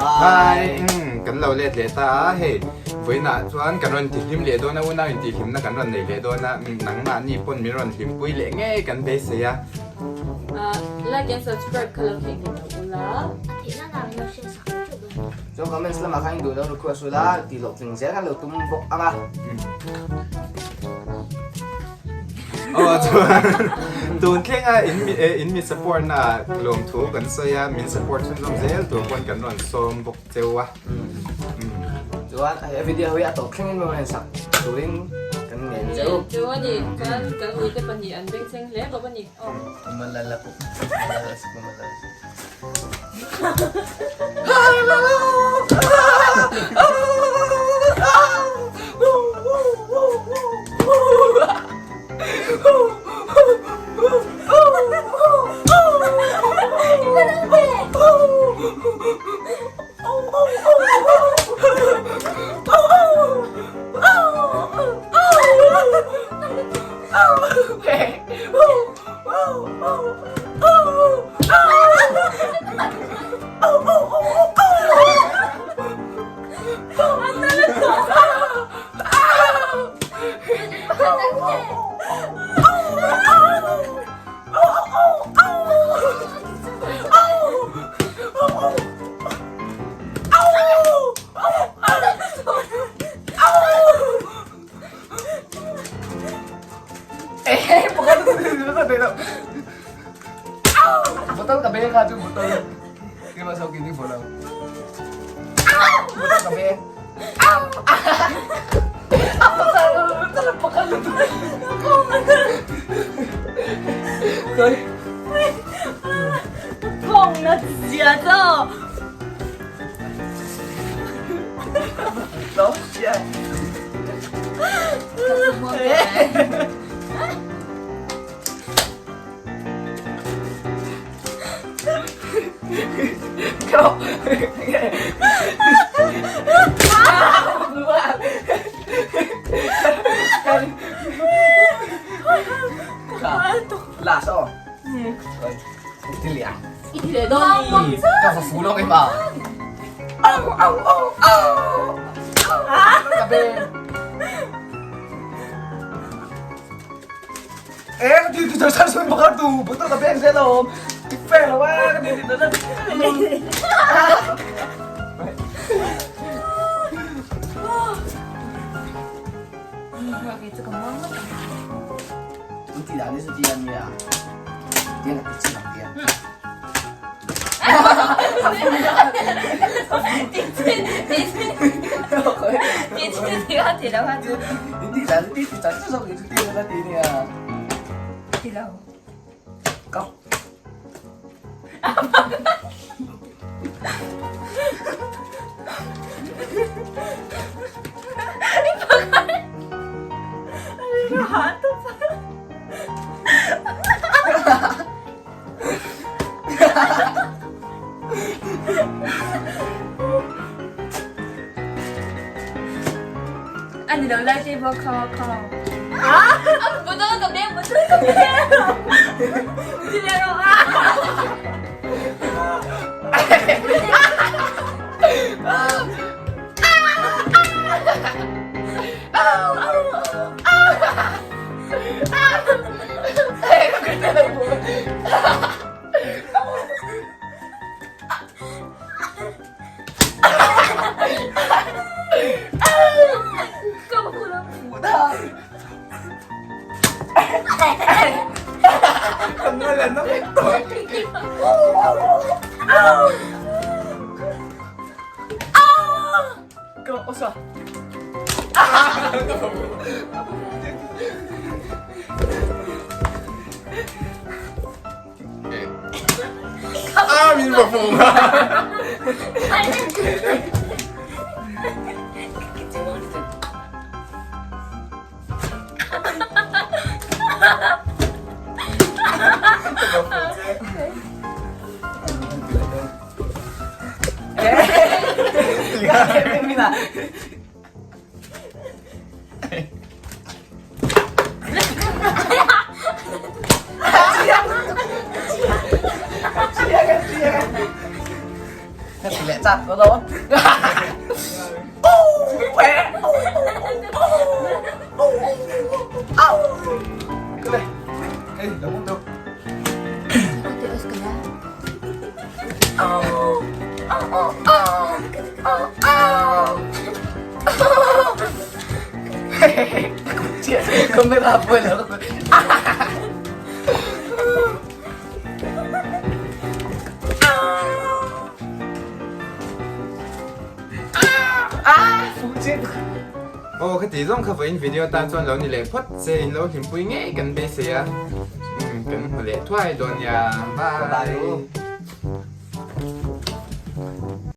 Hi! Kan lo let leh ta a, hei vawiinah chuan kan rawn tihlim leh dawn a, unau intihhlimna kan rawn nei leh dawn a, nangmahni pawn min rawn hlimpui leh ngei kan beisei a. Like and subscribe kha lo theihnghilh lo ula. A theihna nang lo hriat sak teuh dawn. Chuan comments lamah khan in duh lo request ula, tih loh tling zel khan lo tum bawk ang a. Aw chuan tun thlenga in mi in mi support na lawmthu kan sawi a, min support chhunzawm zel tur pawn kan rawn sawm bawk cheu a. Chuan he video hi a tawp thlengin min rawn sak turin kan ngen cheu. Cheu a ni, chuan kan uite pahnih an bengchheng hle bawk a ni. Aw. Bottle ka be kha chu bottle. Keimah sau kini bo lo. Bottle ka be. Kong na zia cho. Last aw. Ti lian. I ti leh dawn ni. Ka fa fu lo keimah. Au au au au. Ka be. Eh, ti ti san san bakar tu. Betul ka beng zel om. Ti fair lo wa ka ti ti san. Ti dan ni su ti dan ni a. Ti na ti chi ti. Ti chi ti ka ti lo ha chu. Ti dan ti ti san su ti ti na ti ni a. Ti lo. Kau. Ani lo lai te bo kho kho. Ah, betul ke be betul ke be. Ti le ro ah. Ah, min va fung a. chak tawh dawn. Camera pawh lo. Aw khati zawng kha vawiin video tan chuan lo ni leh phawt che in lo hlimpui ngei kan beisei a, kan hmu leh thuai dawn nia. Bye.